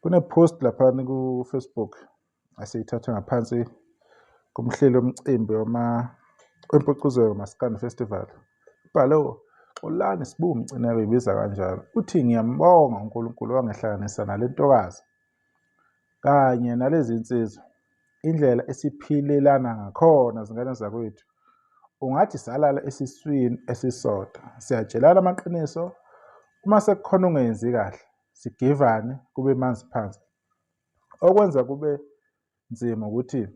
Kune-post laphana ku-Facebook esiyithatha ngaphansi komhleli womcimbi wempucuzeko Maskandi Festival. Ubhale Xolani Sibu Mcineka uyibiza kanjalo. Uthi ngiyambonga uNkulunkulu wangihlanganisa nale ntokazi kanye nalezi nsizwa. Indlela esiphilelana ngakhona zingane zakwethu ungathi salala esiswini esisodwa. Siyatshelana amaqiniso uma sekukhona ongenzi kahle sigivane kube manzi phansi. Okwenza kube nzima ukuthi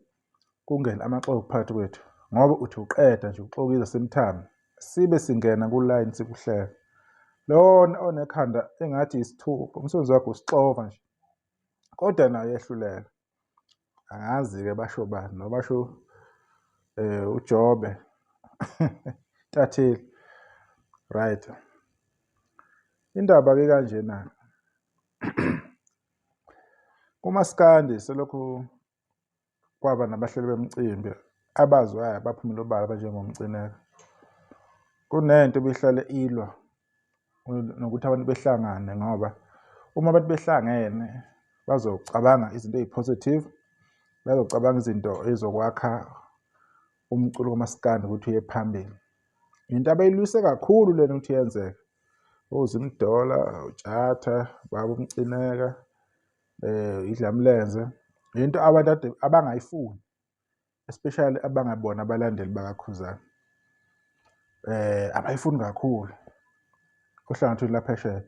kungene amaxoki phakathi kwethu ngoba uthi uqeda nje uxokiza simthame sibe singena kulayini sikuhleka. Lona onekhanda engathi isithupha umsebenzi wakhe usixova nje kodwa naye uyehluleka. Angazi-ke basho bani noma basho uJobe intatheli. Right. Indaba-ke kanjena. Kumaskandi selokhu kwaba nabahleli bemicimbi abaziwayo abaphumile obala abanjengoMcineka. Kunento ebihlale ilwa nokuthi abantu behlangane ngoba uma abantu behlangene bazocabanga izinto eyi-positive, bazocabanga izinto ey'zokwakha umculo kamaskandi ukuthi uye phambili. Into abayilwise kakhulu lena ukuthi yenzeke. OZimdola, uTshatha, baba uMcineka, iDlamlenze, into abantu ade abangayifuni especially abangabona abalandeli bakaKhuzani. Abayifuni kakhulu ohlangothini laphesheya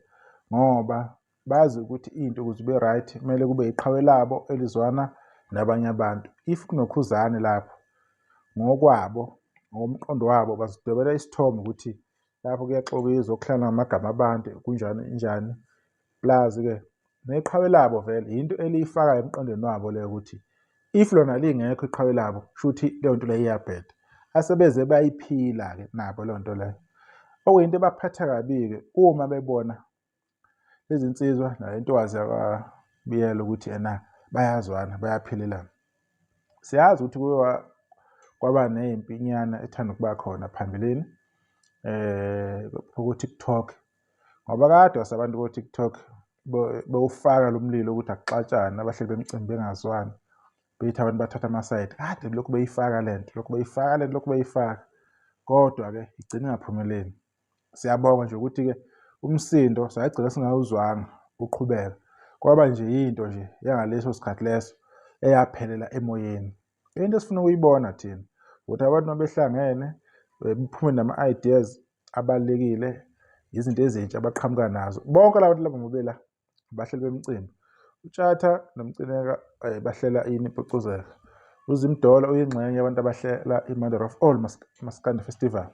ngoba bazi ukuthi into ukuze ibe right kumele kube iqhawe labo elizwana nabanye abantu. If kunoKhuzani lapho ngokwabo ngokomqondo wabo bazidwebela isithombe ukuthi lapho kuyaxokizwa kuhlala ngamagama abantu kunjani njani. Plus-ke neqhawe labo vele yinto eliyifakayo emqondweni wabo leyo ukuthi if lona lingekho iqhawe labo shuthi leyo nto leyo iyabheda. Asebeze bayiphila-ke nabo leyo nto leyo. Okuyinto ebaphatha kabi-ke uma bebona izinsizwa nayo intokazi yakwaBiyela ukuthi ena bayazwana bayaphilelana. Siyazi ukuthi kuye kwaba ney'mpinyana ethanda ukuba khona phambilini ku-TikTok ngoba kade wasabantu ko-TikTok bewufaka lo mlilo ukuthi akuxatshane abahleli bemicimbi bengazwani bethi abantu bathatha amasayidi kade lokhu beyifaka le nto lokhu beyifaka le nto lokhu beyifaka kodwa-ke igcina ingaphumeleli. Siyabonga nje ukuthi-ke umsindo sagcina singawuzwanga uqhubeka kwaba nje yinto nje yangaleso sikhathi leso eyaphelela emoyeni. Into esifuna ukuyibona thina ukuthi abantu uma behlangene bephume nama-ideas abalulekile, izinto ezintsha abaqhamuka nazo. Bonke laba bantu laba ngoba la abahleli bemicimbi. UTshatha noMcineka bahlela ini impucuzeko. UZimdollar uyingxenye yabantu abahlela i-Mother of All Maskandi Festival.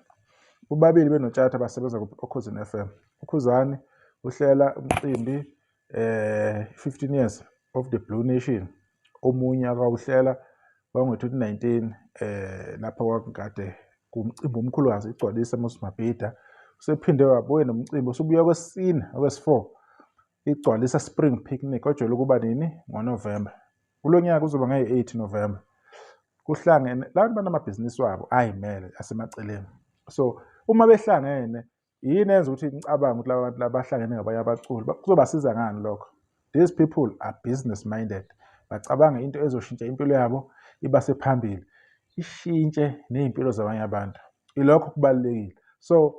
Bobabili benoTshatha basebenza oKhozini FM. UKhuzani uhlela umcimbi 15 years of the Blue Nation. Omunye akawuhlela wango-2019 lapho kwakukade kumcimbi omkhulukazi igcwalisa Moses Mabhida. Usephinde wabuye nomcimbi usubuya kwesine okwesi-4 igcwalisa Spring Picnic ojwayele ukuba nini ngoNovemba. Kulo nyaka kuzoba ngeyi-8 November. Kuhlangene labantu banamabhizinisi wabo ayimele asemaceleni. So uma behlangene yini enza ukuthi nicabange ukuthi laba bantu labahlangene ngabanye abaculi kuzobasiza ngani lokho? These people are business minded. Bacabanga into ezoshintsha impilo yabo ibase phambili, ishintshe ney'mpilo zabanye abantu. Ilokho kubalulekile. So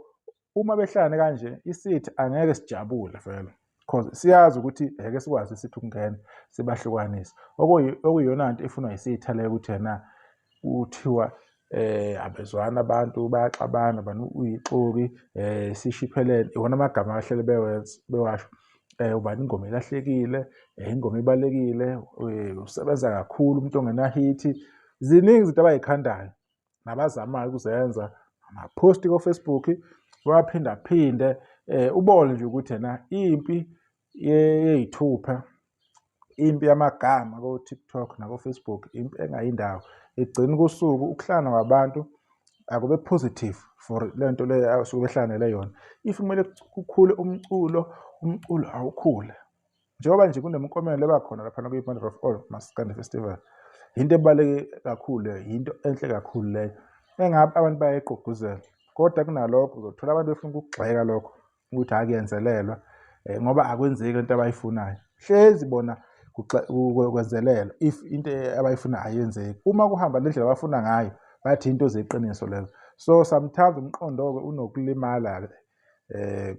uma behlangene kanje isithi angeke sijabule vele because siyazi ukuthi ngeke sikwazi isithi ukungena sibahlukanise. Okuyiyona nto efunwa yisitha leyo ukuthi yena kuthiwa abezwana abantu bayaxabana bani uyixoki sishiphelene iwona amagama abahlele bewenza bewasho ubani ingoma ilahlekile ingoma ibalekile usebenza kakhulu umuntu ongenahithi. Ziningi izinto abayikhandayo nabazamayo ukuzenza amaphosti ko-Facebook bawaphindaphinde ubone nje ukuthi ena impi yey'thupha impi yamagama ko-TikTok nako-Facebook impi engayindawo igcina kusuku ukuhlangana kwabantu akube positive for le nto leyo asuke behlanganele yona. If kumele kukhule umculo, umculo awukhule. Njengoba nje kunemiklomelo eba khona laphana kwi-Mother of All Maskandi Festival. Yinto ebaluleke kakhulu leyo, yinto enhle kakhulu leyo engabe abantu bayayigqugquzela. Kodwa kunalokho uzothola abantu befuna ukukugxeka lokho ukuthi akuyenzelelwa ngoba akwenzeki lento abayifunayo. Hlezi bona Kwenzelela if into abayifuna ayenzeki, uma kuhamba le ndlela abafuna ngayo, bathi into zeqiniso lezo. So sometimes umqondo-ke unokulimala-ke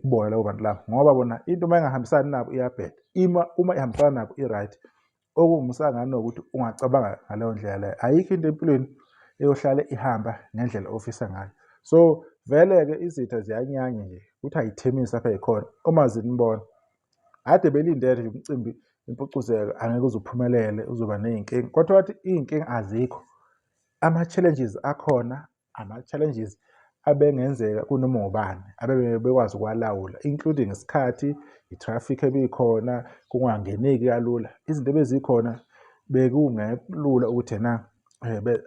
kubona labo bantu labo, ngoba bona into uma ingahambisani nabo iyabheda, uma ihambisana nabo i-right. Okuwumsangano ukuthi ungacabanga ngaleyo ndlela leyo. Ayikho into empilweni eyohlale ihamba ngendlela ofisa ngayo. So vele-ke izitha ziyanyanya nje ukuthi ayithemisi apha yikhona uma zinibona. Kade belindele nje umcimbi impucuzeko angeke uze uphumelele, uzoba ney'nkinga, kodwa wathi iy'nkinga azikho, ama-challenges akhona, ama-challenges abengenzeka kunoma ubani abebekwazi ukuwalawula, including isikhathi, i-traffic ebikhona, kungangeneki kalula, izinto ebezikhona bekungelula ukuthi ena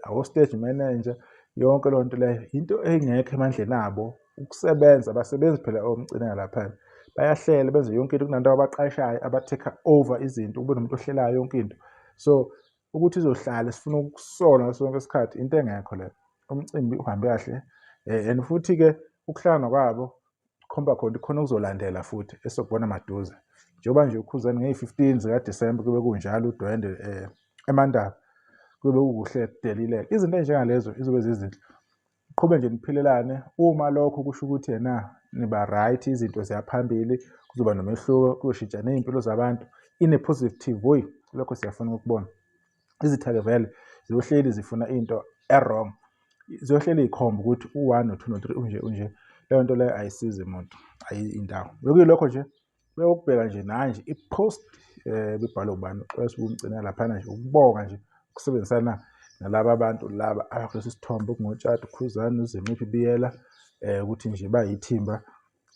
awo-stage manager, yonke leyo nto leyo into engekho emandleni abo ukusebenza. Abasebenzi phela omcineka laphana, bayahlela, benze yonke into, kunanto abaqashayo aba-take over izinto, kube nomuntu ohlelayo yonke into. So ukuthi izohlala sifuna ukusola ngaso sonke isikhathi, into engekho leyo. Umcimbi uhambe kahle, and futhi-ke ukuhlangana kwabo khomba khona khona okuzolandela futhi esizokubona maduze, njengoba nje uKhuzani ngeyi-15 zikaDisemba kube kunjalo udwendwe eMandaba, kube kukuhle kudelile. Izinto ey'njengalezo izobe zizinhle. Qhube nje niphilelane. Uma lokho kusho ukuthi yena niba right, izinto ziyaphambili, kuzoba nomehluko, kuzoshintsha ney'mpilo zabantu in a positive way, lokho siyafuna ukukubona. Izitha-ke vele ziyohleli zifuna into e-wrong, ziyohleli y'khomba ukuthi u-one no-two no-three unje unje. Leyo nto leyo ayisizi muntu, ayindawo. Bekuyilokho nje beyokubheka nje nanje i-post bibhalwe ubani, uXolisa Umgcina laphana nje, ukubonga nje ukusebenzisana nalaba bantu laba abakulesi sithombe, okungoTshadi, uKhuzani, uZimiphi Biyela, ukuthi nje bayithimba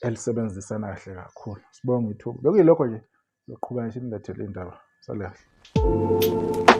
elisebenzisana kahle kakhulu. Sibonge ithuba. Bekuyilokho nje, sizoqhubeka nje sinilethele iy'ndaba. Sale kahle.